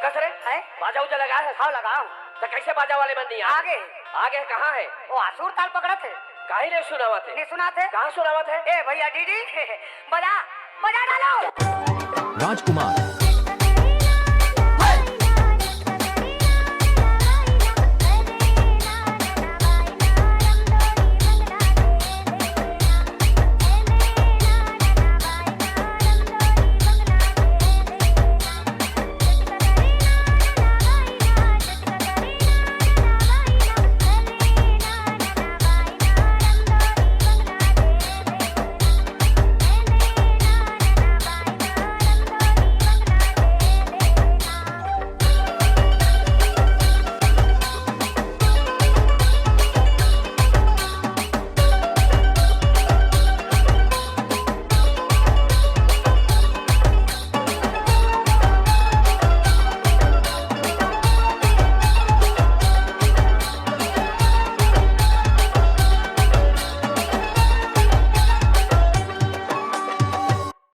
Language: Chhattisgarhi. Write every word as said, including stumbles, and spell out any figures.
कस रे? हैं? बाजा उजा लगा हे? हाँ, लगाव। त कइसे बाजा वाले मन नइ आय? आगे। आगे कहाँ हे? वो असुर ताल पकड़त हे। काहे नइ सुनावत हे? नइ सुनात हे? कहाँ सुनावत हे? ए भइया डीडी, बजा, बजा डालो। राजकुमार